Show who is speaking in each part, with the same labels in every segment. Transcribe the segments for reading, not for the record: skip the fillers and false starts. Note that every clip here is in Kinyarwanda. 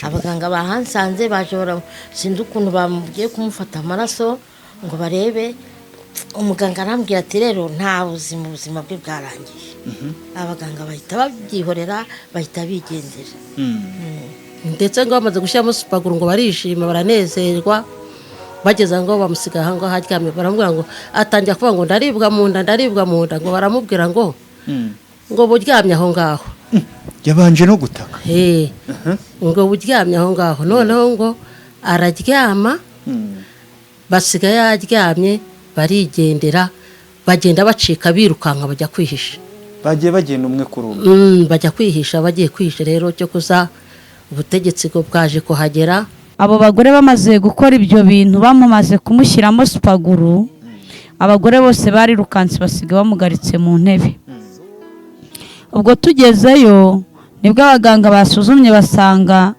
Speaker 1: Bahaje.
Speaker 2: Abaganga bahansanze baje sinzi ukuntu bagiye kumufata amaraso ngo barebe. Umuganga arambwira ati: "Rero nta buzima, ubuzima bwe bwarangiye." Abaganga bahita babyihorera, bahita bigendera. Ndetse ngo bamaze gushyiramo supaguru, ngo barishima, baranezerwa. Bageze ngo bamusiga aho ngaho aryamye, baramubwira ngo atangira kuvuga ngo: "Ndaribwa mu nda, ndaribwa mu nda." Ngo baramubwira ngo buryamye aho ngaho.
Speaker 1: Yabanje no gutaka.
Speaker 2: Ngo buryamye aho ngaho. Noneho ngo araryama, basiga yaryamye, barigendera, bagenda bacika, birukanka bajya kwihisha.
Speaker 1: Bagiye bagenda umwe kuri umwe.
Speaker 2: Bajya kwihisha. Bagiye kwihisha rero, cyo kuza ubutegetsi bwo bwaje kuhagera.
Speaker 3: Abo bagore bamaze gukora ibyo bintu, bamumaze kumushyiramo supaguru, abagore bose barirukanse, basiga bamugaritse mu ntebe. Ubwo tugezeyo nibwo abaganga basuzumye, basanga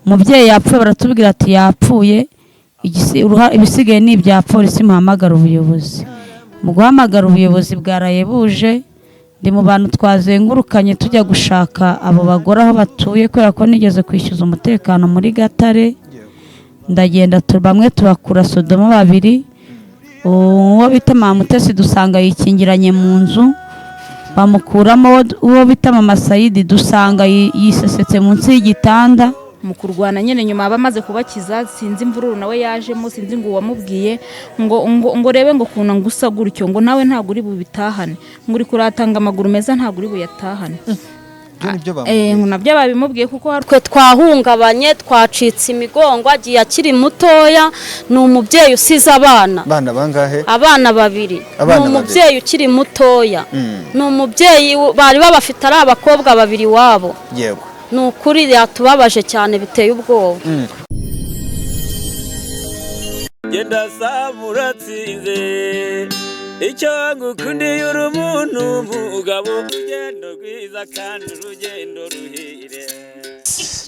Speaker 3: umubyeyi yapfuye. Baratubwira ati: "Yapfuye, ibisigaye ni ibya polisi, muhamagara ubuyobozi." Mu guhamagara ubuyobozi, bwaraye buje. Ndi mu bantu twazengurukanye tujya gushaka abo bagore aho batuye, kubera ko nigeze kwishyuza umutekano muri Gatare. Ndagenda, bamwe tubakura Sodoma babiri. Uwo bita Mamutesi dusanga yikingiranye mu nzu, bamukuramo. Uwo bita Mama Sayidi dusanga yisesetse munsi y'igitanda.
Speaker 4: Mu kurwana nyine nyuma bamaze kubakiza, sinzi imvururu nawe yajemo, sinzi ngo uwamubwiye ngo rebe ngo ukuntu ngusa gutyo, ngo nawe ntabwo uri bubitahane, ngo uri kuratanga amaguru meza, ntabwo uri buyatahane.
Speaker 1: Ibyo nibyo bamubwiye.
Speaker 4: Ngo nabyo babimubwiye kuko hari
Speaker 5: Twe twahungabanye, twacitse imigongo. Agiye akiri mutoya, ni umubyeyi usize abana.
Speaker 1: Abana bangahe?
Speaker 5: Abana babiri.
Speaker 1: Abana
Speaker 5: Ni umubyeyi ukiri mutoya, ni umubyeyi bari babafite ari abakobwa babiri iwabo. Ni ukuri yatubabaje cyane, biteye ubwoba.
Speaker 6: Genda saba uratsinze, icyo ngukundiye uri umuntu mugabo, urugendo rwiza kandi urugendo ruhire.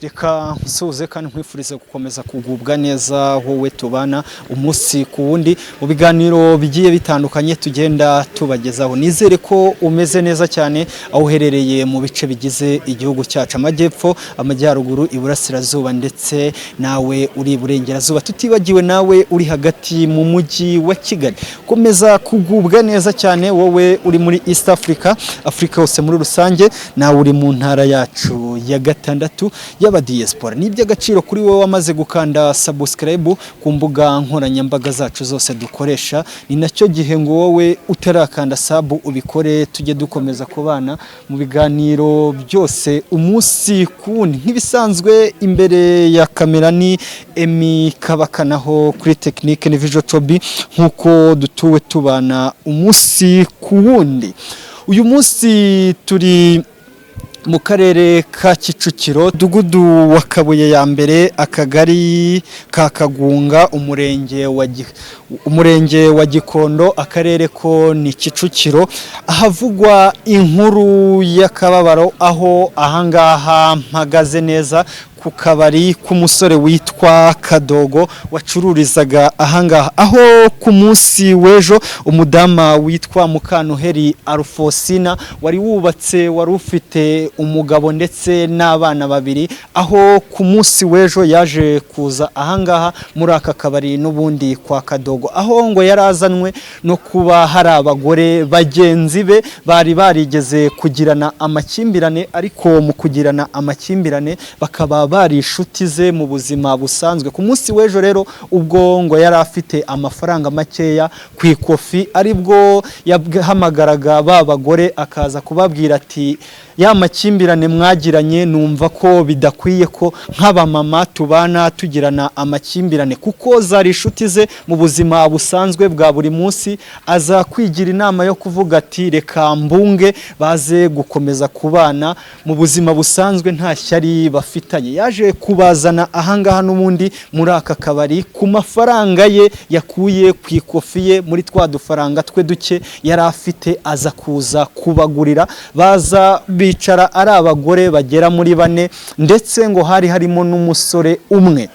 Speaker 1: Reka nsuhuze kandi nkwifurize gukomeza kugubwa neza, wowe tubana umunsi ku wundi mu biganiro bigiye bitandukanye tugenda tubagezaho. Nizere ko umeze neza cyane aho uherereye mu bice bigize igihugu cyacu: amajyepfo, amajyaruguru, iburasirazuba, ndetse nawe uri iburengerazuba, tutibagiwe nawe uri hagati mu mujyi wa Kigali. Komeza kugubwa neza cyane wowe uri muri East Africa, Afurika yose muri rusange, nawe uri mu ntara yacu ya gatandatu y'abadiaspora. Ni iby'agaciro kuri wowe wamaze gukanda subscribe ku mbuga nkoranyambaga zacu zose dukoresha. Ni nacyo gihe ngo wowe utarakanda sub ubikore, tujye dukomeza kubana mu biganiro byose umunsi ku wundi. Nk'ibisanzwe, imbere ya kamera ni Emi Kabakanaho, kuri tekinike ni Vijo Tobi, nk'uko dutuwe tubana umunsi ku wundi. Uyu munsi turi mu karere ka Kicukiro, Mudugudu wa Kabuye ya mbere, akagari ka Kagunga, umurenge wa Gikondo, akarere ko ni Kicukiro, ahavugwa inkuru y'akababaro, aho ahangaha mpagaze neza ku kabari k'umusore witwa Kadogo wacururizaga ahangaha, aho ku munsi w'ejo umudama witwa Mukantuheri Alfosina wari wubatse, wari ufite umugabo ndetse n'abana babiri, aho ku munsi w'ejo yaje kuza ahangaha muri aka kabari n'ubundi kwa Kadogo, aho ngo yari azanwe no kuba hari abagore bagenzi be bari barigeze kugirana amakimbirane, ariko mu kugirana amakimbirane bakaba bari inshuti ze mu buzima busanzwe. Ku munsi w'ejo rero, ubwo ngo yari afite amafaranga makeya ku ikofi, aribwo yahamagaraga ba bagore akaza kubabwira ati: "Ya makimbirane mwagiranye, numva ko bidakwiye ko nk'abamama tubana tugirana amakimbirane," kuko zari inshuti ze mu buzima busanzwe bwa buri munsi. Aza kwigira inama yo kuvuga ati: "Reka mbunge baze gukomeza kubana mu buzima busanzwe nta shyari bafitanye." Yaje kubazana ahangaha n'ubundi muri aka kabari ku mafaranga ye yakuye ku ikofi ye, muri twa dufaranga twe duke yari afite, aza kuza kubagurira, baza bicara ari abagore bagera muri bane, ndetse ngo hari harimo n'umusore umwe.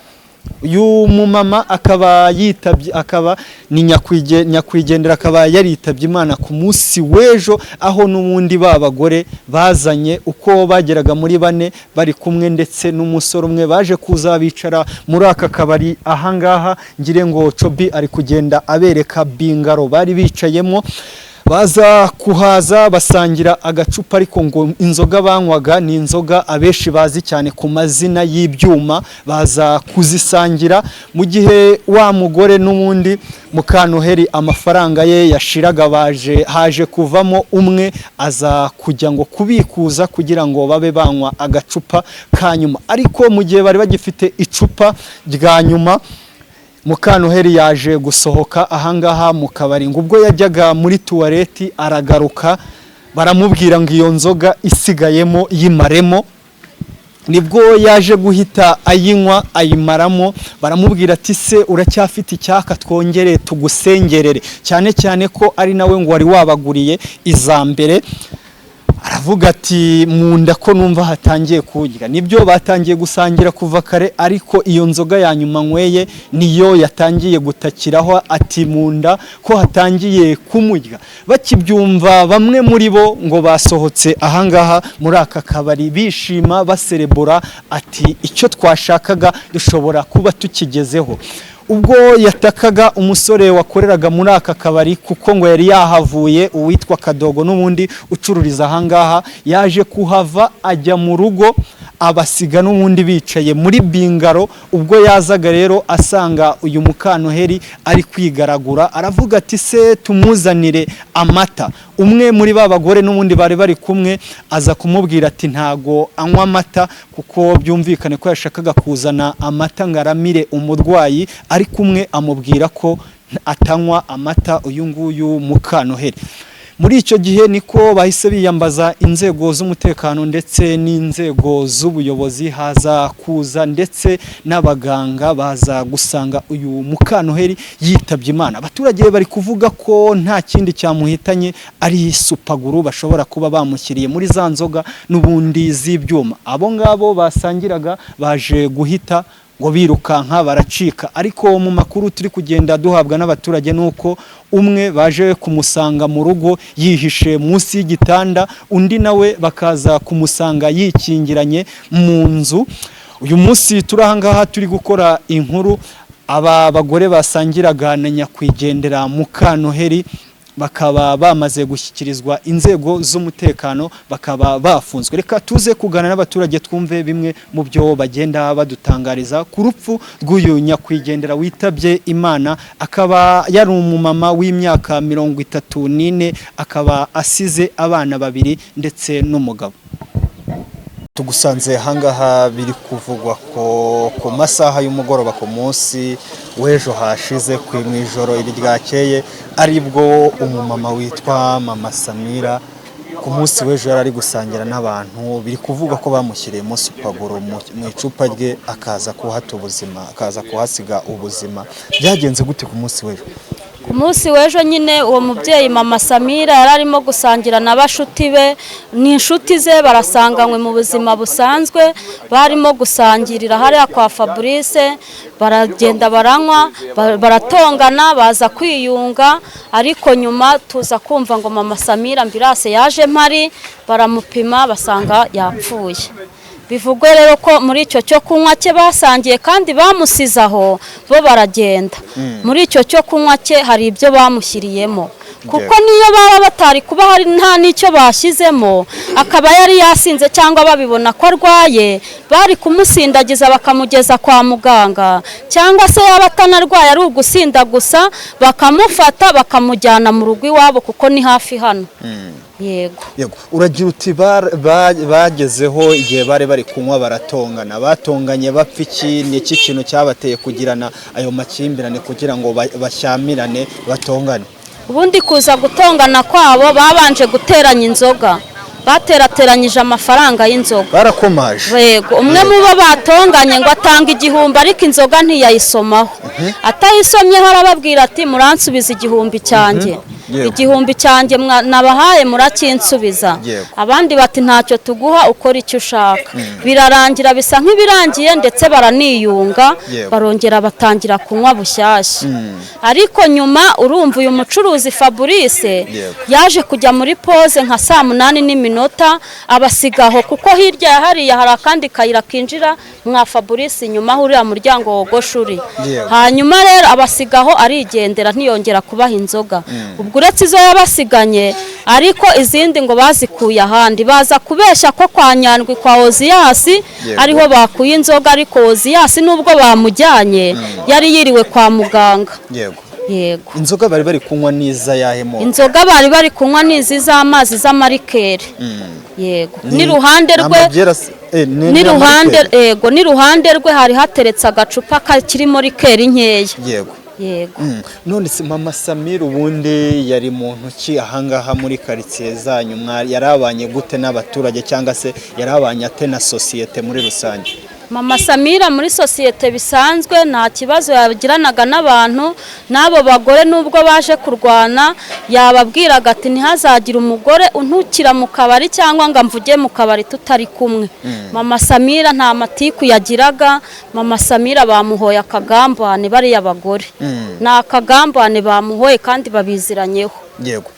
Speaker 1: Uyu mumama akaba yitabye, akaba ni nyakwigendera, akaba yaritabye Imana ku munsi w'ejo, aho n'ubundi ba bagore bazanye uko bageraga muri bane bari kumwe ndetse n'umusore umwe, baje kuza bicara muri aka kabari ahangaha. Ngire ngo Cobi ari kugenda abereka bingaro bari bicayemo. Baza kuhaza basangira agacupa, ariko ngo inzoga banywaga ni inzoga abenshi bazi cyane ku mazina y'ibyuma. Baza kuzisangira mu gihe wa mugore n'ubundi Mukanoheri amafaranga ye yashiraga, baje haje kuvamo umwe aza kujya ngo kubikuza kugira ngo babe banywa agacupa ka nyuma. Ariko mu gihe bari bagifite icupa rya nyuma, Mukanoheri yaje gusohoka ahangaha mu kabari, ngo ubwo yajyaga muri tuwareti aragaruka, baramubwira ngo iyo nzoga isigayemo yimaremo. Nibwo yaje guhita ayinywa ayimaramo. Baramubwira ati: "Se uracyafite icyaka, twongere tugusengerere?" Cyane cyane ko ari nawe ngo wari wabaguriye iza mbere. Aravuga ati: "Mu nda ko numva hatangiye kurya." Nibyo, batangiye gusangira kuva kare, ariko iyo nzoga ya nyuma nyweye niyo yatangiye gutakiraho, ati: "Mu nda ko hatangiye kumurya." Bakibyumva, bamwe muri bo ngo basohotse ahangaha muri aka kabari bishima, baserebura, ati: "Icyo twashakaga dushobora kuba tukigezeho." Ubwo yatakaga, umusore wakoreraga muri aka kabari, kuko ngo yari yahavuye, uwitwa Kadogo n'ubundi ucururiza ahangaha, yaje kuhava ajya mu rugo, abasiga n'ubundi bicaye muri bingaro. Ubwo yazaga rero asanga uyu Mukanoheri ari kwigaragura, aravuga ati: "Se tumuzanire amata?" Umwe muri ba bagore n'ubundi bari bari kumwe aza kumubwira ati ntago anywa amata, kuko byumvikane ko yashakaga kuzana amata ngo aramire umurwayi, ariko umwe amubwira ko atanywa amata uyu nguyu Mukanoheri. Muri icyo gihe niko bahise biyambaza inzego z'umutekano ndetse n'inzego z'ubuyobozi, haza kuza ndetse n'abaganga, baza gusanga uyu Mukanoheri yitabye Imana. Abaturage bari kuvuga ko nta kindi cyamuhitanye ari supaguru bashobora kuba bamushyiriye muri za nzoga n'ubundi z'ibyuma. Abo ngabo basangiraga baje guhita ngo birukanka baracika, ariko mu makuru turi kugenda duhabwa n'abaturage nuko umwe baje kumusanga mu rugo yihishe munsi y'igitanda, undi nawe bakaza kumusanga yikingiranye mu nzu. Uyu munsi turi ahangaha turi gukora inkuru, aba bagore basangiraga na nyakwigendera Mukanoheri bakaba bamaze gushyikirizwa inzego z'umutekano, bakaba bafunzwe. Reka tuze kugana n'abaturage twumve bimwe mu byo bagenda badutangariza ku rupfu rw'uyu nyakwigendera witabye Imana, akaba yari umumama w'imyaka 34, akaba asize abana babiri ndetse n'umugabo. Tugusanze ahangaha, biri kuvugwa ko ku masaha y'umugoroba ku munsi w'ejo hashize, ku mu ijoro iri ryakeye, aribwo umumama witwa Mama Samira ku munsi w'ejo yari ari gusangira n'abantu, biri kuvugwa ko bamushyiriyemo supaguru mu icupa rye, akaza kuhata ubuzima, akaza kuhasiga ubuzima. Byagenze gute ku munsi w'ejo?
Speaker 5: Ku munsi w'ejo nyine, uwo mubyeyi Mama Samira yari arimo gusangira na bashuti be, ni inshuti ze, barasanganywe mu buzima busanzwe. Barimo gusangirira hariya kwa Fabrice, baragenda baranywa, baratongana, baza kwiyunga. Ariko nyuma tuza kumva ngo Mama Samira, ambulance yaje mpari, baramupima basanga yapfuye. Bivugwe rero ko muri icyo cyo kunywa cye basangiye, kandi bamusize aho bo baragenda, muri icyo cyo kunywa cye hari ibyo bamushyiriyemo, kuko niyo baba batari kuba hari nta n'icyo bashyizemo, akaba yari yasinze cyangwa babibona ko arwaye, bari kumusindagiza bakamugeza kwa muganga, cyangwa se yaba atanarwaye ari ugusinda gusa, bakamufata bakamujyana mu rugo iwabo, kuko ni hafi hano. Yego.
Speaker 1: Yego, uragira uti bagezeho igihe bari bari kunywa baratongana. Batonganye bapfa iki? Ni iki kintu cyabateye kugirana ayo makimbirane kugira ngo bashyamirane, batongane?
Speaker 5: Ubundi kuza gutongana kwabo, babanje guteranya inzoga, baterateranyije amafaranga y'inzoga.
Speaker 1: Barakomaje.
Speaker 5: Yego, umwe mu bo batonganye ngo atanga 1000, ariko inzoga ntiyayisomaho. Atayisomyeho arababwira ati: "Muransubiza 1000 cyanjye." Igihumbi cyanjye nabahaye murakinsubiza. Abandi bati ntacyo tuguha, ukora icyo ushaka. Birarangira bisa nk'ibirangiye, ndetse baraniyunga, barongera batangira kunywa bushyashya. Ariko nyuma urumva uyu mucuruzi Fabrice yaje kujya muri pause nka 8:08, abasigaho, kuko hirya ya hariya hari akandi kayira kinjira mwa Fabrice inyuma aho uriya muryango wogosha uri. Hanyuma rero abasigaho arigendera, ntiyongera kubaha inzoga. Ubwo uretse izo yabasiganye, ariko izindi ngo bazikuye ahandi, baza kubeshya ko kwa Nyandwi kwa Oziyasi ariho bakuye inzoga, ariko Oziyasi nubwo bamujyanye yari yiriwe kwa muganga. Yego.
Speaker 1: Inzoga bari bari kunywa niza yahe moko?
Speaker 5: Inzoga bari bari kunywa ni izi z'amazi z'amarikeri. Yego, n'iruhande rwe
Speaker 1: Amabyera ni
Speaker 5: n'iruhande
Speaker 1: amarikeri?
Speaker 5: Yego, n'iruhande rwe hari hateretse agacupa kakirimo rikeri nkeya. Yego.
Speaker 1: None se mama Samir ubundi yari muntu ki ahangaha muri karitsiye zanyu? Yarabanye gute n'abaturage, cyangwa se yarabanye ate na sosiyete muri rusange?
Speaker 5: Mama Samira muri sosiyete bisanzwe nta kibazo yagiranaga n'abantu, n'abo bagore nubwo baje kurwana yababwiraga ati ntihazagire umugore untukira mu kabari cyangwa ngo amvuge mu kabari tutari kumwe. Mama Samira nta matiku yagiraga. Mama Samira bamuhoye akagambane, bariya bagore ni akagambane bamuhoye kandi babiziranyeho. Yego.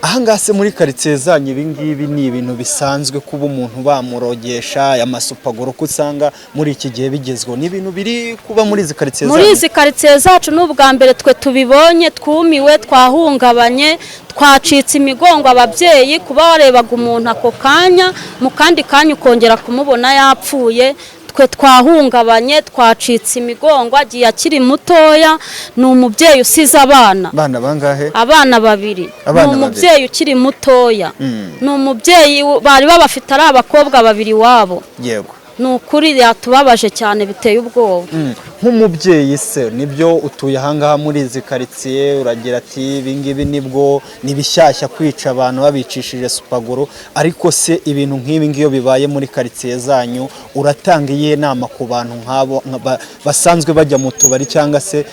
Speaker 1: Ahangaha se muri karitsiye zanyu ibi ngibi ni ibintu bisanzwe, kuba umuntu bamurogesha aya masupaguro, ko usanga muri iki gihe bigezweho? Ni ibintu biri kuba muri izi karitsiye
Speaker 5: Muri
Speaker 1: zanyu?
Speaker 5: izi karitsiye zacu ni ubwa mbere twe tubibonye, twumiwe, twahungabanye, twacitse imigongo. Ababyeyi, kuba warebaga umuntu ako kanya, mu kandi kanya ukongera kumubona yapfuye, twe twahungabanye, twacitse imigongo. Agiye akiri mutoya, ni umubyeyi usize abana.
Speaker 1: Abana bangahe?
Speaker 5: Abana babiri.
Speaker 1: Abana
Speaker 5: Ni
Speaker 1: babiri.
Speaker 5: umubyeyi ukiri mutoya, ni umubyeyi bari babafite ari abakobwa babiri iwabo. Ni ukuri yatubabaje cyane, biteye ubwoba.
Speaker 1: Nk'umubyeyi se, nibyo utuye ahangaha muri izi karitsiye, uragira ati ibi ngibi nibwo ni bishyashya kwica abantu babicishije supaguro, ariko se ibintu nk'ibi ngiyo bibaye muri karitsiye zanyu, uratanga iyihe nama ku bantu nk'abo basanzwe bajya mu tubari cyangwa se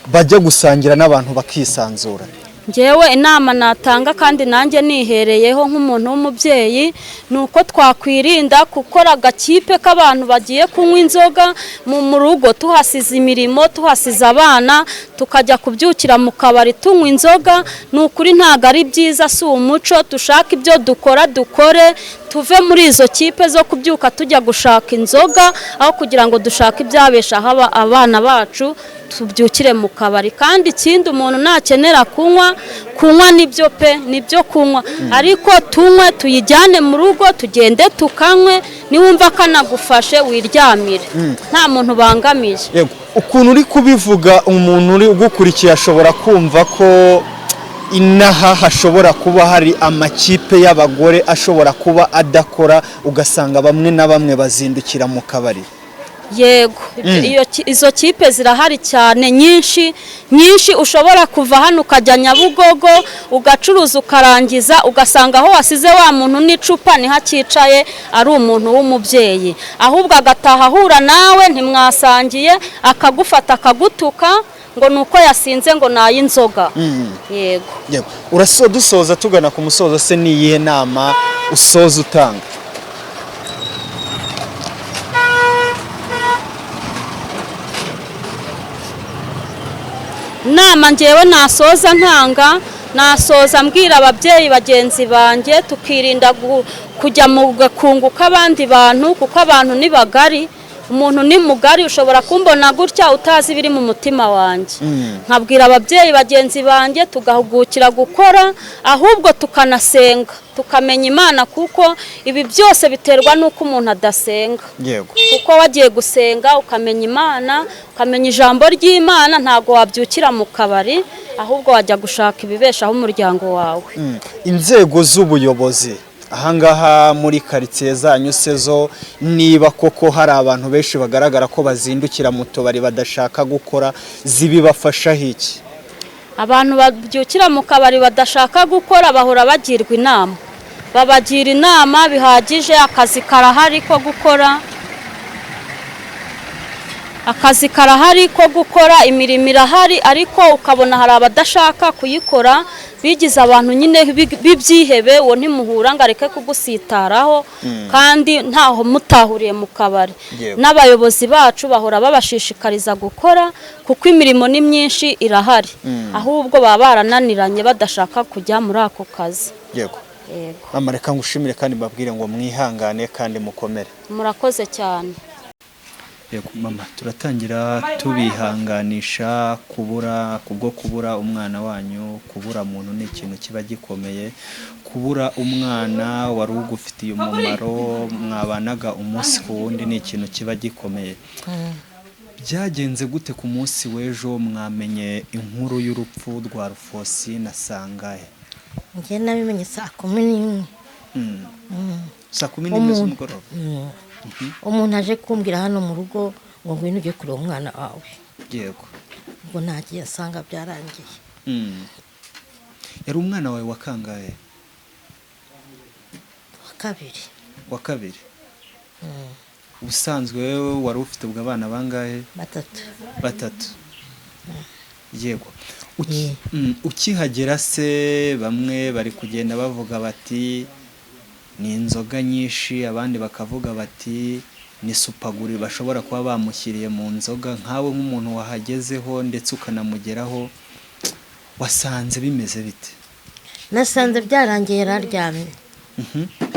Speaker 1: bajya gusangira n'abantu bakisanzura?
Speaker 5: Njyewe inama natanga, kandi nanjye nihereyeho nk'umuntu w'umubyeyi, ni uko twakwirinda gukora agakipe k'abantu bagiye kunywa inzoga mu rugo, tuhasize imirimo, tuhasize abana, tukajya kubyukira mu kabari tunywa inzoga. Ni ukuri ntabwo ari byiza, si umuco. Dushake ibyo dukora, dukore, tuve muri izo kipe zo kubyuka tujya gushaka inzoga aho kugira ngo dushake ibyabeshaho abana bacu, tubyukire mu kabari. Kandi ikindi, umuntu nakenera kunywa, kunywa nibyo pe, nibyo kunywa, ariko tunywe tuyijyane mu rugo, tugende tukanywe, niwumva kanagufashe wiryamire nta muntu ubangamiye.
Speaker 1: Yego, ukuntu uri kubivuga, umuntu uri ugukurikiye ashobora kumva ko inaha hashobora kuba hari amakipe y'abagore ashobora kuba adakora, ugasanga bamwe na bamwe bazindukira mu kabari.
Speaker 5: Yego, izo kipe zirahari cyane, nyinshi nyinshi. Ushobora kuva hano ukajya Nyabugogo ugacuruza, ukarangiza ugasanga aho wasize wa muntu n'icupa niho acyicaye, ari umuntu w'umubyeyi, ahubwo agataha ahura nawe ntimwasangiye, akagufata akagutuka ngo ni uko yasinze, ngo ni ay'inzoga. Yego.
Speaker 1: Yego, dusoza tugana ku musozo se, ni iyihe nama usoza utanga?
Speaker 5: Inama ngewe nasoza ntanga, nasoza mbwira ababyeyi bagenzi banjye tukirinda kujya mu gakungu k'abandi bantu, kuko abantu ni bagari, umuntu ni mugari, ushobora kumbona gutya utazi ibiri mu mutima wanjye. Nkabwira ababyeyi bagenzi banjye tugahugukira gukora, ahubwo tukanasenga, tukamenya Imana, kuko ibi byose biterwa n'uko umuntu adasenga. Kuko wagiye gusenga ukamenya Imana, ukamenya ijambo ry'Imana, ntabwo wabyukira mu kabari, ahubwo wajya gushaka ibibeshaho umuryango wawe.
Speaker 1: Inzego z'ubuyobozi ahangaha muri karitsiye zanyu se zo, niba koko hari abantu benshi bagaragara ko bazindukira mu tubari badashaka gukora, zibibafashaho iki?
Speaker 5: Abantu babyukira mu kabari badashaka gukora bahora bagirwa inama, babagira inama bihagije. Akazi karahari ko gukora, akazi karahari ko gukora, imirimo irahari, ariko ukabona hari abadashaka kuyikora. Bigize abantu nyine b'ibyihebe, uwo ntimuhura ngo areke kugusitaraho kandi ntaho mutahuriye mu kabari. N'abayobozi bacu bahora babashishikariza gukora kuko imirimo ni myinshi irahari, ahubwo baba barananiranye badashaka kujya muri ako kazi. Yego.
Speaker 1: Mama, reka ngushimire kandi mbabwire ngo mwihangane kandi mukomere.
Speaker 5: Murakoze cyane.
Speaker 1: Yego mama, turatangira tubihanganisha kubura, kubwo kubura umwana wanyu. Kubura muntu ni ikintu kiba gikomeye, kubura umwana wari ugufitiye umumaro, mwabanaga umunsi ku wundi, ni ikintu kiba gikomeye. Byagenze gute ku munsi w'ejo? Mwamenye inkuru y'urupfu rwa Rufosi na sangahe?
Speaker 2: Njye nabimenye saa 11.
Speaker 1: Saa 11 z'umugoroba?
Speaker 2: Umuntu aje kumbwira hano mu rugo ngo ngwino ujye kureba umwana wawe. Ubwo nagiye nsanga byarangiye.
Speaker 1: Yari umwana wawe wa kangahe?
Speaker 2: Wa kabiri.
Speaker 1: Wa kabiri. Ubusanzwe wowe wari ufite ubwo abana bangahe?
Speaker 2: Batatu.
Speaker 1: Batatu, yego. Ukihagera se, bamwe bari kugenda bavuga bati ni inzoga nyinshi, abandi bakavuga bati ni supaguru bashobora kuba bamushyiriye mu nzoga. Nkawe nk'umuntu wahagezeho ndetse ukanamugeraho, wasanze bimeze bite?
Speaker 2: Nasanze byarangiye, yari aryamye.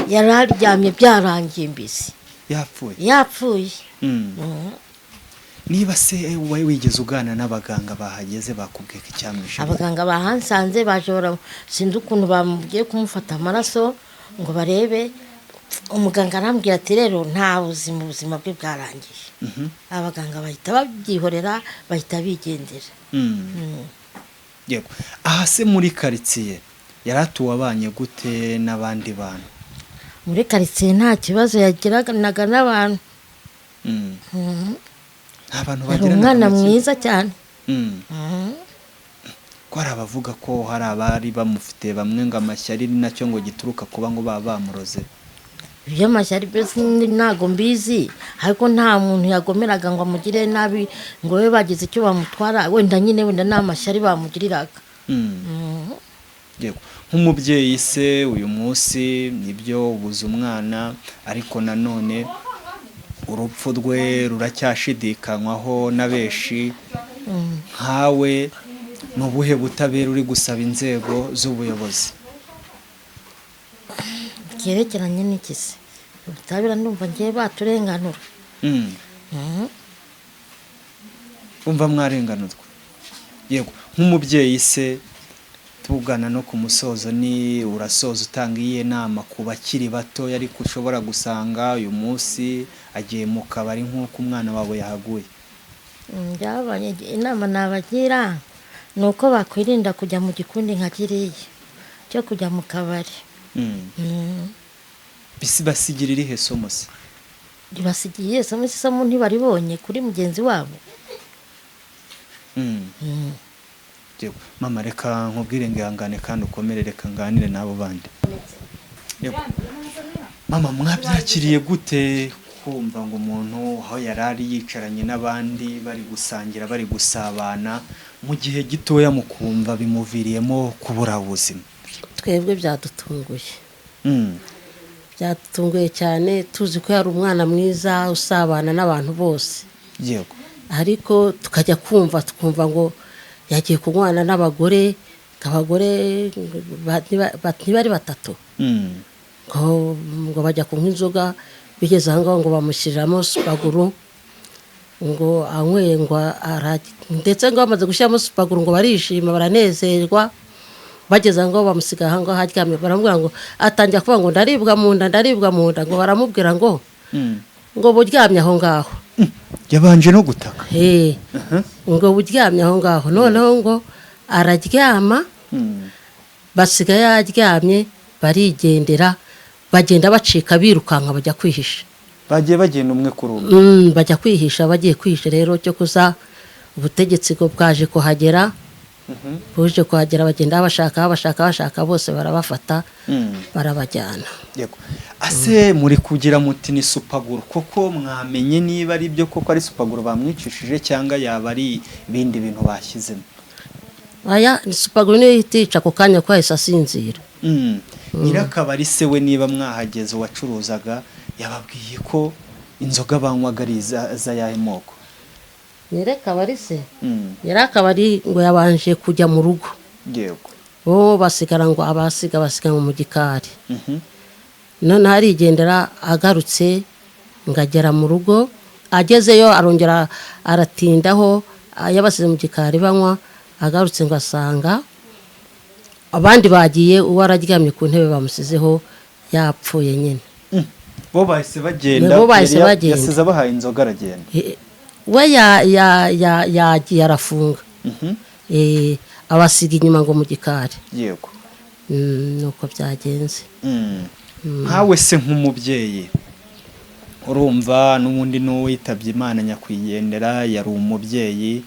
Speaker 2: Yari aryamye byarangiye mbese.
Speaker 1: Yapfuye?
Speaker 2: Yapfuye.
Speaker 1: Niba se wowe wigeze ugana n'abaganga bahageze, bakubwiye ko icyamwishe?
Speaker 2: Abaganga bahansanze baje sinzi ukuntu bamugiye kumufata amaraso ngo barebe. Umuganga arambwira ati rero nta buzima, ubuzima bwe bwarangiye. Abaganga bahita babyihorera, bahita bigendera.
Speaker 1: Yego. Aha se muri karitsiye yari atuwe abanye gute n'abandi bantu?
Speaker 2: Muri karitsiye nta kibazo yagiranaga n'abantu.
Speaker 1: Nta bantu
Speaker 2: Yari
Speaker 1: bagiranaga
Speaker 2: umwana
Speaker 1: amakimbirane?
Speaker 2: mwiza cyane.
Speaker 1: Ko hari abavuga ko hari abari bamufite bamwe ngo amashyari, ni nacyo ngo gituruka kuba ngo baba bamuroze?
Speaker 2: Iby'amashyari byo ntago mbizi, ariko nta muntu yagomeraga ngo amugire nabi, ngo babe bagize icyo bamutwara. Wenda nyine, wenda ni amashyari bamugiriraga.
Speaker 1: Yego. Nk'umubyeyi se, uyu munsi nibyo ubuze umwana, ariko nanone urupfu rwe ruracyashidikanywaho na benshi. Nkawe ni ubuhe butabera uri gusaba inzego z'ubuyobozi?
Speaker 2: Byerekeranye n'iki se? Ubutabera ndumva ngiye baturenganura.
Speaker 1: Umva mwarenganurwa. Yego, nk'umubyeyi se, tugana no ku musozo, ni urasoza utanga iyihe nama ku bakiri bato, ariko ushobora gusanga uyu munsi agiye mu kabari nk'uko umwana wawe yahaguye?
Speaker 2: Byabaye, inama nabagira ni uko bakwirinda kujya mu gikundi nka kiriya cyo kujya mu kabari.
Speaker 1: Bisi basigira irihe somo se?
Speaker 2: Ribasigiye isomo, isomo ntibaribonye kuri mugenzi wabo.
Speaker 1: Yego. Mama, reka nkubwire ngo ihangane kandi ukomere, reka nganire n'abo bandi. Yego. Mama, mwabyakiriye gute kumva ngo umuntu aho yari ari yicaranye n'abandi bari gusangira, bari gusabana, mu gihe gitoya mukumva bimuviriyemo kubura ubuzima?
Speaker 7: Twebwe byadutunguye. Byadutunguye cyane, tuzi ko yari umwana mwiza usabana n'abantu bose. Ariko tukajya kumva tukumva ngo yagiye kunywana n'abagore, ngo abagore ntibari batatu, ngo bajya kunywa inzoga, bigeze aho ngaho ngo bamushyiriramo supaguru ngo anyweye, ngo ndetse ngo bamaze gushyiramo supaguru ngo barishima baranezerwa. Bageze aho ngaho bamusiga aho ngaho aryamye, baramubwira ngo atangira kuvuga ngo ndaribwa mu nda, ndaribwa mu nda, ngo baramubwira ngo ngo buryamye aho ngaho.
Speaker 1: Yabanje no gutaka?
Speaker 7: Ngo buryamye aho ngaho, noneho ngo araryama. Basiga yaryamye, barigendera, bagenda bacika birukanka bajya kwihisha.
Speaker 1: Bagiye bagenda umwe kuri umwe?
Speaker 7: Bajya kwihisha. Bagiye kwihisha rero, cyo kuza ubutegetsi bwo bwaje kuhagera, buje kuhagera bagenda babashaka, babashaka, bashaka bose, barabafata, barabajyana.
Speaker 1: Yego. Ase muri kugira muti ni supaguru koko, mwamenye niba ari byo koko ari supaguru bamwicishije cyangwa yaba ari ibindi bintu bashyizemo?
Speaker 7: Aya supaguru niyo ihita yica ako kanya ko yahise asinzira.
Speaker 1: Nyirakabari se we, niba mwahageze, uwacuruzaga yababwiye ko inzoga banywaga ari z'ayahe moko?
Speaker 7: Nyirakabari se? Nyirakabari ngo yabanje kujya mu rugo. Bo basigara ngo abasiga basiga mu gikari. Noneho arigendera, agarutse ngo agera mu rugo, agezeyo arongera aratindaho, yabasize mu gikari banywa, agarutse ngo asanga abandi bagiye, uwo araryamye ku ntebe bamusizeho yapfuye nyine.
Speaker 1: Bo bahise bagenda?
Speaker 7: Bo bahise bagenda.
Speaker 1: Yasize abahaye inzoga aragenda?
Speaker 7: We yagiye arafunga. Abasiga inyuma ngo mu gikari. Nuko byagenze.
Speaker 1: Nkawe se nk'umubyeyi, urumva n'ubundi n'uwitabye Imana nyakwigendera yari umubyeyi,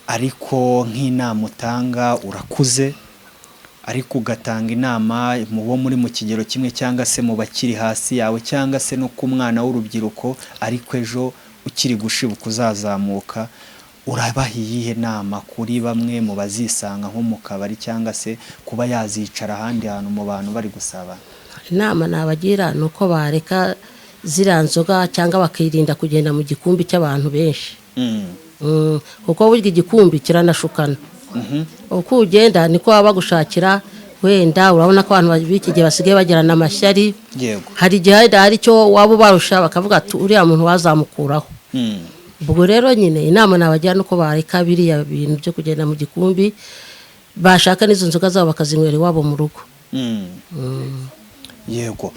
Speaker 1: ariko nk'inama utanga, urakuze ariko ugatanga inama mu bo muri mu kigero kimwe cyangwa se mu bakiri hasi yawe cyangwa se no ku mwana w'urubyiruko, ariko ejo ukiri gushibuka uzazamuka, urabaha iyihe nama kuri bamwe mu bazisanga nko mu kabari cyangwa se kuba yazicara ahandi hantu mu bantu bari gusabana?
Speaker 7: Inama nabagira ni uko bareka ziriya nzoga cyangwa bakirinda kugenda mu gikumbi cy'abantu benshi. Kuko burya igikumbi kiranashukana. Uko ugenda niko baba bagushakira. Wenda urabona ko abantu b'iki gihe basigaye bagirana amashyari. Hari igihe wenda hari icyo waba ubarusha, bakavuga ati uriya muntu wazamukuraho. Ubwo rero nyine inama nabagira ni uko bareka biriya bintu byo kugenda mu gikumbi, bashaka n'izo nzoga zabo bakazinywera iwabo mu rugo.
Speaker 1: Yego,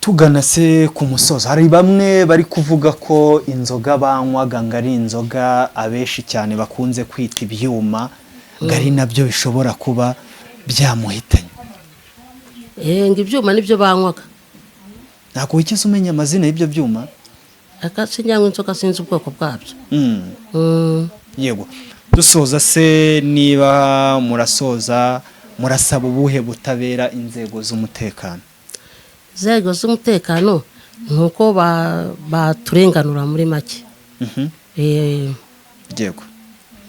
Speaker 1: tugana se ku musozo, hari bamwe bari kuvuga ko inzoga banywaga ngo ari inzoga abenshi cyane bakunze kwita ibyuma, ngo ari nabyo bishobora kuba byamuhitanye.
Speaker 7: Ngo ibyuma nibyo banywaga.
Speaker 1: Ntabwo wigeze umenya amazina y'ibyo byuma?
Speaker 7: Sinjyanywa inzoga, sinzi ubwoko bwabyo.
Speaker 1: Yego, dusoza se, niba murasoza, murasaba ubuhe butabera inzego z'umutekano?
Speaker 7: Inzego z'umutekano ni uko baturenganura muri make.
Speaker 1: Yego,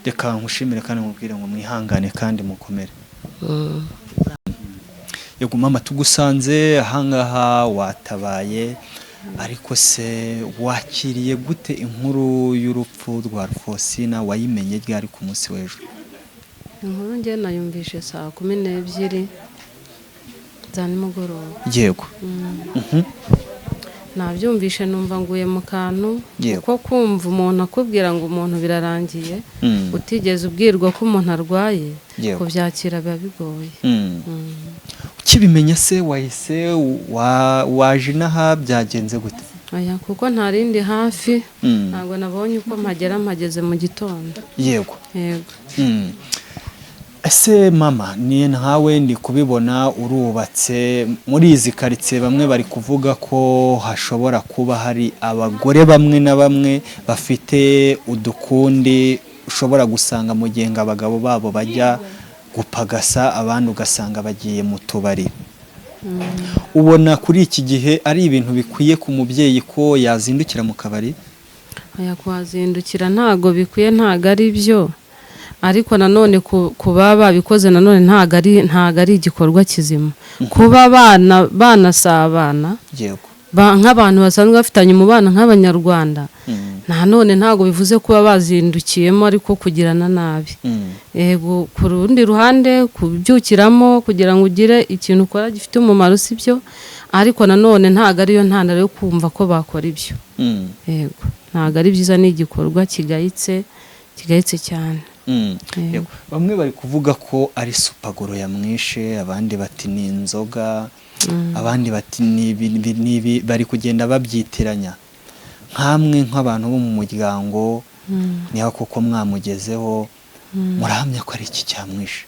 Speaker 1: reka nkushimire kandi nkubwire ngo mwihangane kandi mukomere. Yego mama, tugusanze ahangaha watabaye, ariko se wakiriye gute inkuru y'urupfu rwa Alphonsine? Wayimenye ryari ku munsi w'ejo?
Speaker 8: Inkuru njye nayumvishe saa 12 za nimugoroba. Nabyumvishe numva nguye mu kantu. Kuko kumva umuntu akubwira ngo umuntu birarangiye, utigeze ubwirwa ko umuntu arwaye, kubyakira biba bigoye.
Speaker 1: Ukibimenya se wahise waje inaha, byagenze gute?
Speaker 8: Oya, kuko nta rindi hafi, ntabwo nabonye uko mpagera, mpageze mu gitondo. Yego.
Speaker 1: Ese mama, ni nkawe ndi kubibona urubatse muri izi karitsiye, bamwe bari kuvuga ko hashobora kuba hari abagore bamwe na bamwe bafite udukundi, ushobora gusanga mu gihe ngo abagabo babo bajya gupagasa, abandi ugasanga bagiye mu tubari. Ubona kuri iki gihe ari ibintu bikwiye ku mubyeyi ko yazindukira mu kabari?
Speaker 8: Oya, kuhazindukira ntago bikwiye, ntago ari byo, ariko nanone kuba babikoze nanone ntago ari igikorwa kizima, kuba banasabana nk'abantu basanzwe bafitanye umubano nk'Abanyarwanda. Nanone ntago bivuze kuba bazindukiyemo ariko kugirana nabi. Yego, ku rundi ruhande kubyukiramo kugira ngo ugire ikintu ukora gifite umumaro si byo, ariko nanone ntago ariyo ntandaro yo kumva ko bakora ibyo. Yego, ntago ari byiza, ni igikorwa kigayitse, kigayitse cyane.
Speaker 1: Yego. Bamwe bari kuvuga ko ari supaguro yamwishe, abandi bati ni inzoga, abandi bati ni ibi n'ibi, bari kugenda babyitiranya. Nkamwe nk'abantu bo mu muryango, niba koko mwamugezeho, murahamya ko ari iki cyamwishe?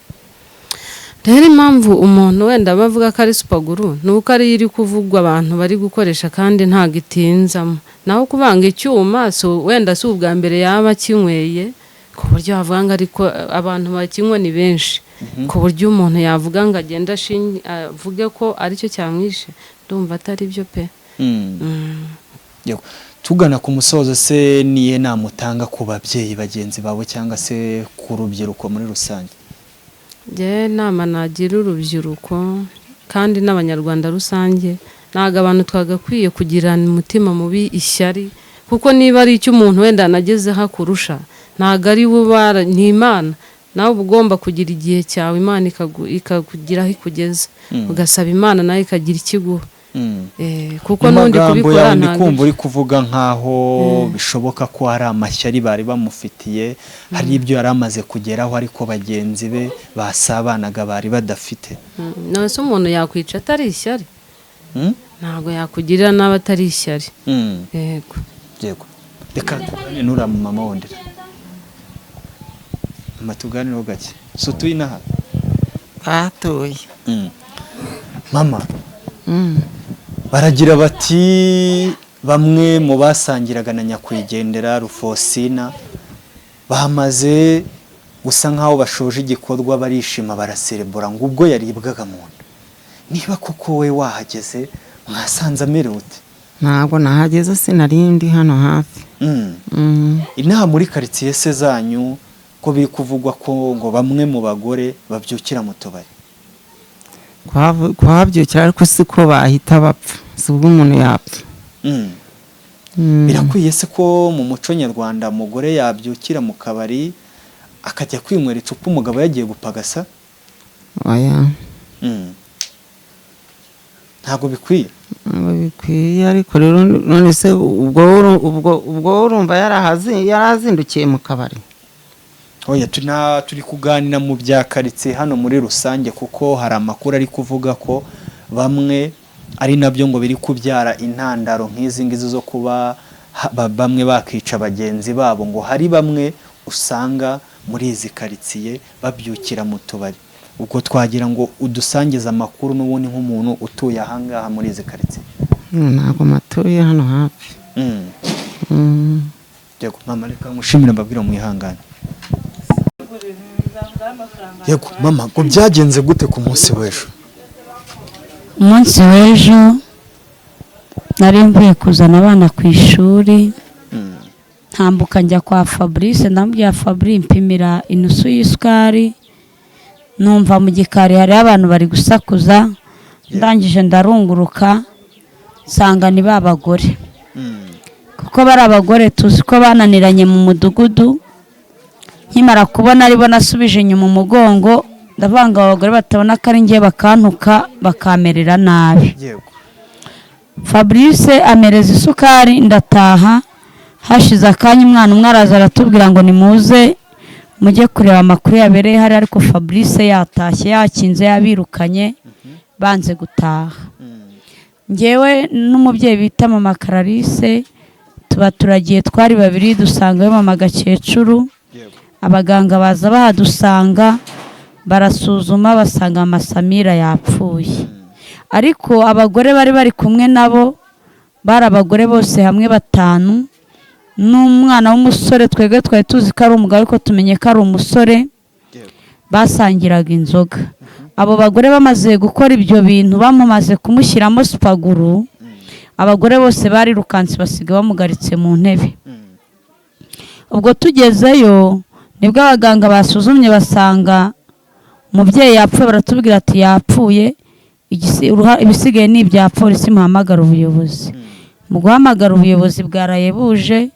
Speaker 8: Rero impamvu umuntu wenda aba avuga ko ari supaguru ni uko ariyo iri kuvugwa abantu bari gukoresha, kandi ntabwo itinzamo. Naho kuvanga icyuma, wenda si ubwa mbere yaba akinyweye, ku buryo wavuga ngo, ariko abantu bakinywa ni benshi, ku buryo umuntu yavuga ngo agende avuge ko aricyo cyamwishe, ndumva atari byo pe.
Speaker 1: Yego. Tugana ku musozo se, niye nama utanga ku babyeyi bagenzi bawe cyangwa se ku rubyiruko muri rusange?
Speaker 8: Njyewe inama nagira urubyiruko kandi n'Abanyarwanda rusange, ntabwo abantu twagakwiye kugirana umutima mubi, ishyari, kuko niba ari icyo umuntu wenda anagezeho akurusha, ntabwo ari we ubara, ni Imana. Nawe uba ugomba kugira igihe cyawe, Imana ikakugira aho ikugeza, ugasaba Imana nayo ikagira icyo iguha. Kuko
Speaker 1: Mu
Speaker 8: n'undi
Speaker 1: magambo
Speaker 8: kubikora
Speaker 1: yawe ndi
Speaker 8: ntabwo
Speaker 1: kumva uri kuvuga nk'aho bishoboka ko hari amashyari bari bamufitiye, hari ibyo yari amaze kugeraho ariko bagenzi be basabanaga bari badafite.
Speaker 8: None se umuntu yakwica atari ishyari?
Speaker 1: Mm?
Speaker 8: Ntabwo yakugirira nabi atari ishyari. Yego.
Speaker 1: Yego, reka tuganire n'uriya mama wondera, mama, tuganireho gake. So tuyi inaha?
Speaker 9: Batuye.
Speaker 1: Mama, baragira bati bamwe mu basangiraga na nyakwigendera Rufosina bamaze gusa nk'aho bashoje igikorwa, barishima, baraserebura ngo ubwo yaribwaga mu nda. Niba koko we wahageze, mwasanze amerewe ute?
Speaker 9: Ntabwo nahageze, sinari ndi hano hafi.
Speaker 1: Inaha muri karitsiye se zanyu, ko biri kuvugwa ko ngo bamwe mu bagore babyukira mu tubari?
Speaker 9: Kuhabyukira ariko si ko bahita bapfa, si ubwo umuntu yapfa.
Speaker 1: Birakwiye se ko mu muco nyarwanda umugore yabyukira mu kabari akajya kwinywera icupa umugabo yagiye gupagasa?
Speaker 9: Oya.
Speaker 1: Ntabwo bikwiye.
Speaker 9: Ntabwo bikwiye, ariko rero none se ubwo urumva yarazindukiye mu kabari?
Speaker 1: Oya, turi kuganira mu bya karitsiye hano muri rusange, kuko hari amakuru ari kuvuga ko bamwe ari nabyo ngo biri kubyara intandaro nk'izi ngizi zo kuba bamwe bakica bagenzi babo, ngo hari bamwe usanga muri izi karitsiye babyukira mu tubari. Ubwo twagira ngo udusangize amakuru n'ubundi nk'umuntu utuye ahangaha muri izi karitsiye.
Speaker 9: Ntabwo matuye hano hafi.
Speaker 1: Yego mama, reka ngushimire, mbabwire mwihangane. Yego mama, ngo byagenze gute ku munsi w'ejo?
Speaker 3: Umunsi w'ejo nari mvuye kuzana abana ku ishuri, ntambuka njya kwa Fabrice, ndamubwira: "Fabrice, mpimira inusu y'isukari." Numva mu gikari hariho abantu bari gusakuza. Ndangije ndarunguruka, nsanga ni ba bagore, kuko bari abagore tuzi ko bananiranye mu mudugudu. Nkimara kubona aribo, nasubije inyuma umugongo, ndavuga ngo aba bagore batabona ko ari njye bakantuka, bakamerera nabi. Fabrice amereza isukari, ndataha. Hashize akanya umwana umwe araza aratubwira ngo nimuze mujye kureba amakuru yabereye hari, ariko Fabrice yatashye, yakinze, yabirukanye, banze gutaha. Ngewe n'umubyeyi bita mama Clarisse tuba turagiye, twari babiri, dusangayo mama Gakecuru. Abaganga baza bahadusanga, barasuzuma, basanga mama Samira yapfuye. Ariko abagore bari bari kumwe nabo bari abagore bose hamwe batanu n'umwana w'umusore. Twebwe twari tuzi ko ari umugabo, ariko tumenye ko ari umusore basangiraga inzoga. Abo bagore bamaze gukora ibyo bintu, bamumaze kumushyiramo supaguru, abagore bose barirukanse, basiga bamugaritse mu ntebe. Ubwo tugezeyo nibwo abaganga basuzumye, basanga umubyeyi yapfuye. Baratubwira ati: "Yapfuye, ibisigaye ni ibya polisi, muhamagara ubuyobozi." Mu guhamagara ubuyobozi bwaraye buje,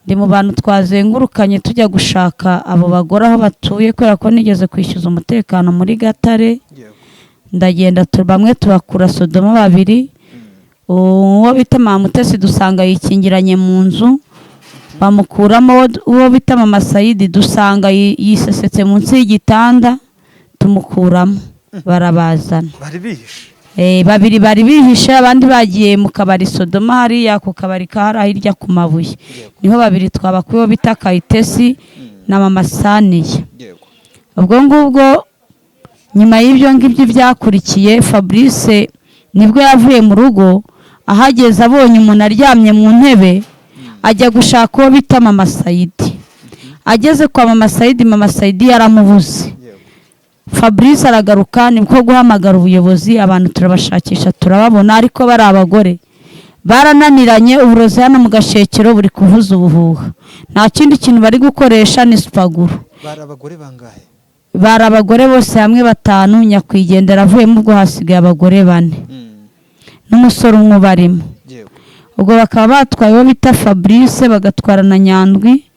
Speaker 3: ndi mu bantu twazengurukanye tujya gushaka abo bagore aho batuye, kubera ko nigeze kwishyuza umutekano muri Gatare. Ndagenda, bamwe tubakura Sodoma babiri, uwo bita mama Mutesi dusanga yikingiranye mu nzu, bamukuramo. Uwo bita mama Sayidi dusanga yisesetse munsi y'igitanda, tumukuramo, barabazana.
Speaker 1: Bari bihishe?
Speaker 3: Babiri bari bihishe, abandi bagiye mu kabari Sodoma, hariya ku kabari ka hariya hirya ku mabuye. Niho babiri twabakuyeho, bita Kayitesi na mama Saniya. Ubwo ngubwo nyuma y'ibyo ngibyo byakurikiye, Fabrice nibwo yavuye mu rugo, ahageze abonye umuntu aryamye mu ntebe, ajya gushaka uwo bita mama Sayidi. Ageze kwa mama Sayidi, mama Sayidi yaramubuze. Fabrice aragaruka, nibwo guhamagara ubuyobozi, abantu turabashakisha, turababona, ariko bari abagore barananiranye. Uburozi hano mu Gashekero buri kuvuza ubuhuha, nta kindi kintu bari gukoresha, ni supaguru.
Speaker 1: Bari abagore bangahe?
Speaker 3: Bari abagore bose hamwe batanu, nyakwigendera avuyemo ubwo hasigaye abagore bane n'umusore umwe ubarimo. Ubwo bakaba batwaye uwo bita Fabrice, bagatwara na Nyandwi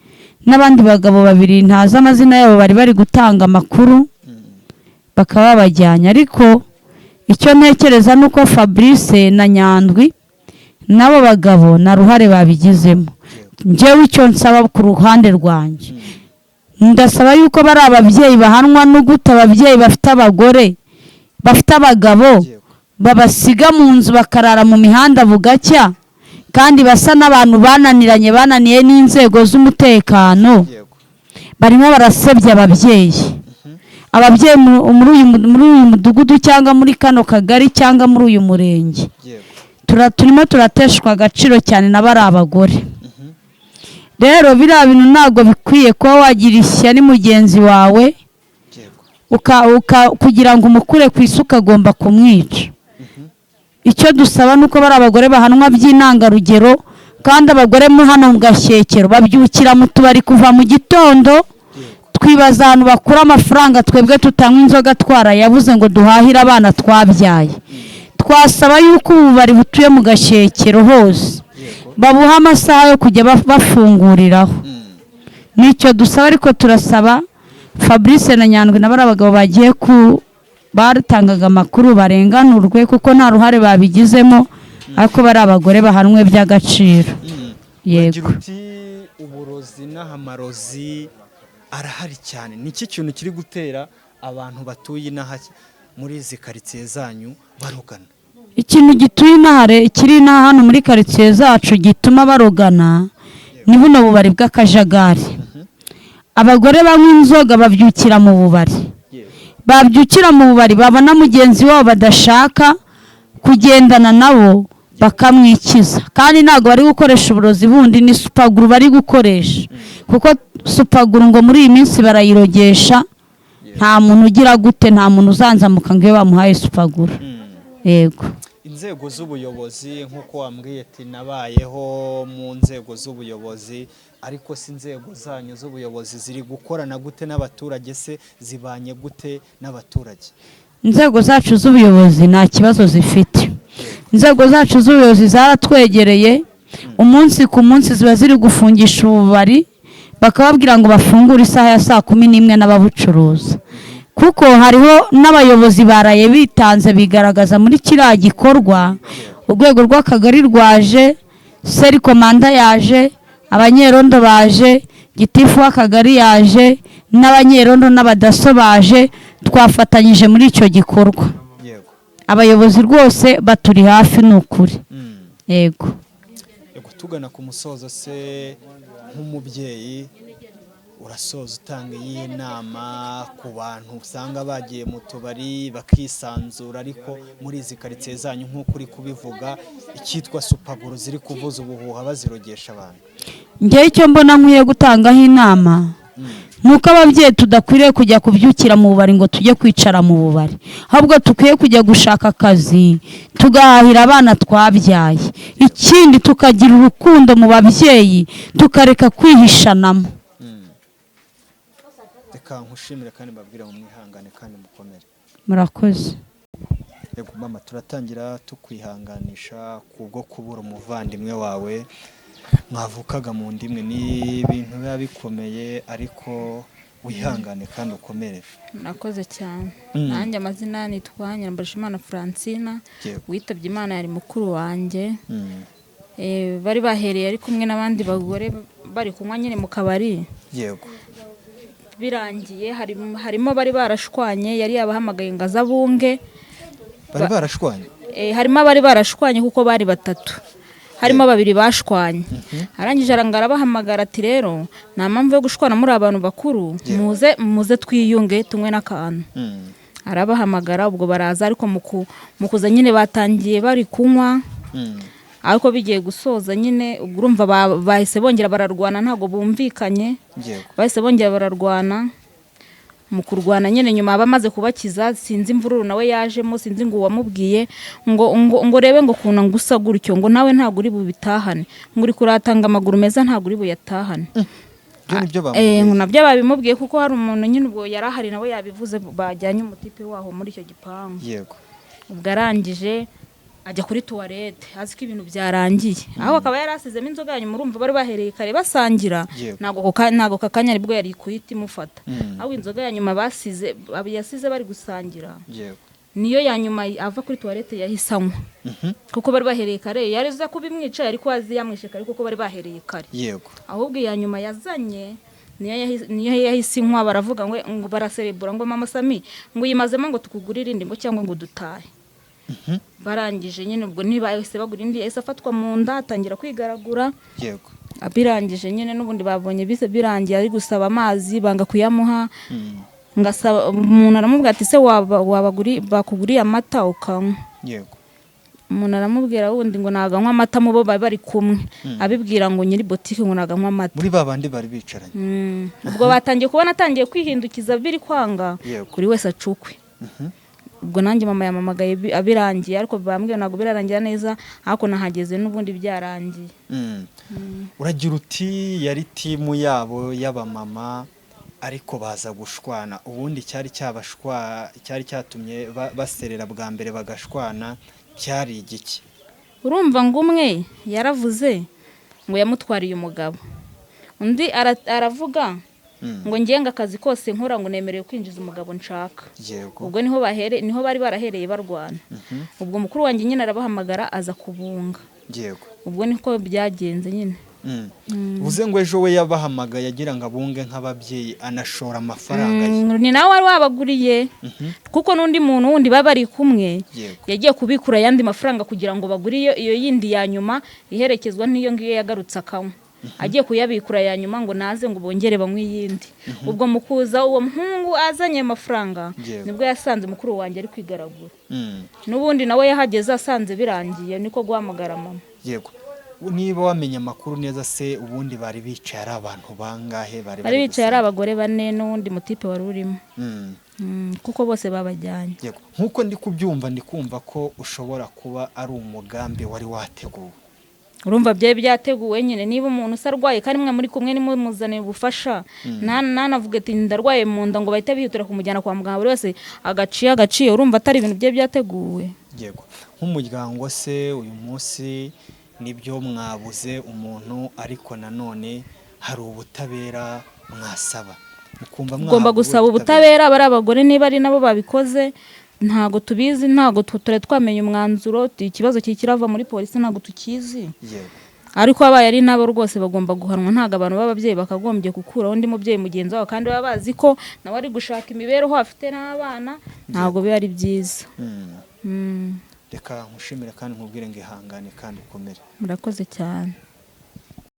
Speaker 3: n'abandi bagabo babiri ntazi amazina yabo, bari bari gutanga amakuru, bakaba babajyanye. Ariko icyo ntekereza ni uko Fabrice na Nyandwi n'abo bagabo nta ruhare babigizemo. Njyewe icyo nsaba ku ruhande rwanjye, ndasaba yuko bari ababyeyi bahanwa. No gute ababyeyi bafite abagore, bafite abagabo, babasiga mu nzu bakarara mu mihanda bugacya, kandi basa n'abantu bananiranye, bananiye n'inzego z'umutekano? Barimo barasebya ababyeyi, ababyeyi muri uyu mudugudu cyangwa muri kano kagari cyangwa muri uyu murenge. Turimo turateshwa agaciro cyane na bari abagore. Rero biriya bintu ntabwo bikwiye kuba wagira ishyari mugenzi wawe kugira ngo umukure ku isi ukagomba kumwica. Icyo dusaba ni uko bari abagore bahanwa by'intangarugero. Kandi abagore mu hano mu Gashyekero babyukira mu tubari kuva mu gitondo. Twibaza ahantu bakura amafaranga, twebwe tutanywa inzoga twarayabuze ngo duhahire abana twabyaye. Twasaba yuko ububari butuye mu Gashyekero hose babuha amasaha yo kujya bafunguriraho. Nicyo dusaba. Ariko turasaba Fabrice na Nyandwi na bariya bagabo bagiye ku batangaga amakuru barenganurwe, kuko nta ruhare babigizemo, ariko bari abagore bahanwe by'agaciro.
Speaker 1: Yego.
Speaker 3: Yego.
Speaker 1: Uti uburozi n'amarozi arahari cyane. Ni iki kintu kiri gutera abantu batuye inaha muri izi karitsiye zanyu barogana?
Speaker 3: Ikintu gituye inahare kiri inaha hano muri karitsiye zacu gituma barogana ni buno bubari bw'akajagari. Abagore banywa inzoga babyukira mu bubari, babyukira mu bubari, babona mugenzi wabo badashaka kugendana nabo bakamwikiza. Kandi ntabwo bari gukoresha uburozi bundi, ni supaguru bari gukoresha, kuko supaguru ngo muri iyi minsi barayirogesha. Nta muntu ugira gute, nta muntu uzanzamuka ngo iyo bamuhaye supaguru. Yego.
Speaker 1: Inzego z'ubuyobozi, nk'uko wambwiye ati nabayeho mu nzego z'ubuyobozi, ariko si inzego zanyu z'ubuyobozi ziri gukorana gute n'abaturage se, zibanye gute n'abaturage?
Speaker 3: Inzego zacu z'ubuyobozi nta kibazo zifite. Inzego zacu z'ubuyobozi zaratwegereye, umunsi ku munsi ziba ziri gufungisha ububari, bakababwira ngo bafungure isaha ya saa 11 n'ababucuruza, kuko hariho n'abayobozi baraye bitanze bigaragaza muri kiriya gikorwa. Urwego rw'akagari rwaje, seri komanda yaje, abanyerondo baje, gitifu w'akagari yaje, n'abanyerondo n'abadaso baje, twafatanyije muri icyo gikorwa. Abayobozi rwose baturi hafi, ni ukuri. Yego.
Speaker 1: Yego, tugana ku musozo se, nk'umubyeyi urasoza utanga iyihe nama ku bantu usanga bagiye mu tubari bakisanzura, ariko muri izi karitsiye zanyu nk'uko uri kubivuga, icyitwa supaguru ziri kuvuza ubuhuha bazirogesha abantu?
Speaker 3: Njyewe icyo mbona nkwiye gutangaho inama ni uko ababyeyi tudakwiriye kujya kubyukira mu bubari ngo tujye kwicara mu bubari, ahubwo dukwiye kujya gushaka akazi tugahahira abana twabyaye. Ikindi, tukagira urukundo mu babyeyi, tukareka kwihishanamo.
Speaker 1: Reka nkushimire kandi mbabwire ngo mwihangane kandi mukomere.
Speaker 3: Murakoze.
Speaker 1: Yego mama, turatangira tukwihanganisha kubwo kubura umuvandimwe wawe mwavukaga mu ndimwe. Ni ibintu biba bikomeye, ariko wihangane kandi ukomere.
Speaker 4: Murakoze cyane. Nanjye amazina nitwa Nyirambajimana Francina. Witabye Imana yari mukuru wanjye. Bari bahereye ari kumwe n'abandi bagore bari kunywa nyine mu kabari. Birangiye harimo bari barashwanye, yari yabahamagaye ngo aze abunge.
Speaker 1: Bari barashwanye?
Speaker 4: Harimo abari barashwanye, kuko bari batatu, harimo babiri bashwanye. Arangije arabahamagara ati rero nta mpamvu yo gushwana muri abantu bakuru, muze muze twiyunge tunywe n'akantu. Arabahamagara, ubwo baraza, ariko mu kuza nyine batangiye bari kunywa, ariko bigiye gusoza nyine ubwo urumva bahise bongera bararwana, ntabwo bumvikanye. Bahise bongera bararwana. Mu kurwana nyine nyuma bamaze kubakiza, sinzi imvururu nawe yajemo, sinzi ngo uwamubwiye ngo rebe ngo ukuntu ngusa gutyo, ngo nawe ntabwo uri bubitahane, ngo uri kuratanga amaguru meza ntabwo uri buyatahane.
Speaker 1: Ibyo nibyo
Speaker 4: Eh,
Speaker 1: bamubwiye.
Speaker 4: Ngo nabyo babimubwiye, kuko hari umuntu nyine ubwo yari ahari nawe yabivuze, bajyanye umutipe waho muri icyo gipangu. Ubwo arangije ajya kuri tuwarete azi ko ibintu byarangiye, aho akaba yari asizemo inzoga ya nyuma. Urumva bari bahereye kare basangira. Ntabwo aka kanya aribwo yari kuhita imufata, ahubwo inzoga ya nyuma basize, yasize bari gusangira, niyo ya nyuma ava kuri tuwarete yahise anywa, kuko bari bahereye kare. Yari azi kubimwica, yari ko azi yamwishe kare kuko bari bahereye kare. Ahubwo iya nyuma yazanye niyo yahise inywa. Baravuga ngo baraserebura ngo mama Sami ngo uyimazemo, ngo tukugurire indi, ngo cyangwa ngo dutahe. Barangije nyine ubwo ntibahise bagura indi, yahise afatwa mu nda atangira kwigaragura. Birangije nyine n'ubundi babonye bise birangiye, ari gusaba amazi banga kuyamuha. Ngasaba umuntu, aramubwira ati: "Se wabaguri bakuguriye amata ukanywa?" Umuntu aramubwira wundi ngo ntabwo anywa amata mu bo bari bari kumwe, abibwira ngo nyiri botike ngo ntabwo anywa amata.
Speaker 1: Muri ba bandi bari bicaranye.
Speaker 4: Ubwo batangiye kubona atangiye kwihindukiza biri kwanga, buri wese acukwe. Ubwo nanjye mama yamamagaye abirangiye, ariko bambwiye ntabwo birarangira neza, ariko nahageze n'ubundi byarangiye.
Speaker 1: Uragira uti yari team yabo y'abamama, ariko baza gushwana. Ubundi cyari cyabashwa, cyari cyatumye baserera bwa mbere bagashwana cyari igiki?
Speaker 4: Urumva ngo umwe yaravuze ngo yamutwariye umugabo, undi aravuga ngo ngenga akazi kose nkora ngo nemerewe kwinjiza umugabo nshaka. Ubwo niho bahere, niho bari barahereye barwana. Ubwo mukuru wanjye nyine arabahamagara aza kubunga. Ubwo niko byagenze nyine.
Speaker 1: Uvuze ngo ejo we yabahamagaye agira ngo abunge nk'ababyeyi, anashora amafaranga ye.
Speaker 4: Ni nawe wari wabaguriye, kuko n'undi muntu wundi baba bari kumwe yagiye kubikura ayandi mafaranga kugira ngo bagure iyo yindi ya nyuma iherekezwa n'iyo ngiyo yagarutse akanywa. Agiye kuyabikura ya nyuma ngo naze ngo bongere banywe iyindi. Ubwo mu kuza uwo muhungu azanye amafaranga, nibwo yasanze mukuru wanjye ari kwigaragura. N'ubundi nawe yahageze asanze birangiye, niko guhamagara mama.
Speaker 1: Yego, niba wamenye amakuru neza se, ubundi bari bicaye ari abantu bangahe bari
Speaker 4: Bari bicaye ari
Speaker 1: gusangira?
Speaker 4: abagore bane n'uwundi mutipe wari urimo. Kuko bose babajyanye.
Speaker 1: Yego, nk'uko ndi kubyumva, ndi kumva ko ushobora kuba ari umugambi wari wateguwe.
Speaker 4: Urumva byari byateguwe nyine. Niba umuntu usa arwaye kandi mwe muri kumwe, nimumuzanire ubufasha, ntanavuge ati ndarwaye mu nda, ngo bahite bihutira kumujyana kwa muganga, buri wese agaciye agaciye, urumva atari ibintu byari byateguwe.
Speaker 1: Yego, nk'umuryango se uyu munsi nibyo mwabuze umuntu, ariko nanone hari ubutabera mwasaba, mukumva
Speaker 4: Ugomba
Speaker 1: mwahabwa
Speaker 4: gusaba ubutabera. Bari abagore niba ari nabo babikoze ntabwo tubizi, ntabwo tutari twamenya umwanzuro. Ikibazo kirava muri polisi, ntabwo tukizi. Ariko abaye ari nabo rwose bagomba guhanwa. Ntabwo abantu b'ababyeyi bakagombye gukuraho undi mubyeyi mugenzi wabo, kandi baba bazi ko nawe ari gushaka imibereho, afite n'abana. Ntabwo biba ari byiza.
Speaker 1: Reka nkushimire kandi nkubwire ngo ihangane kandi ukomere.
Speaker 4: Murakoze cyane.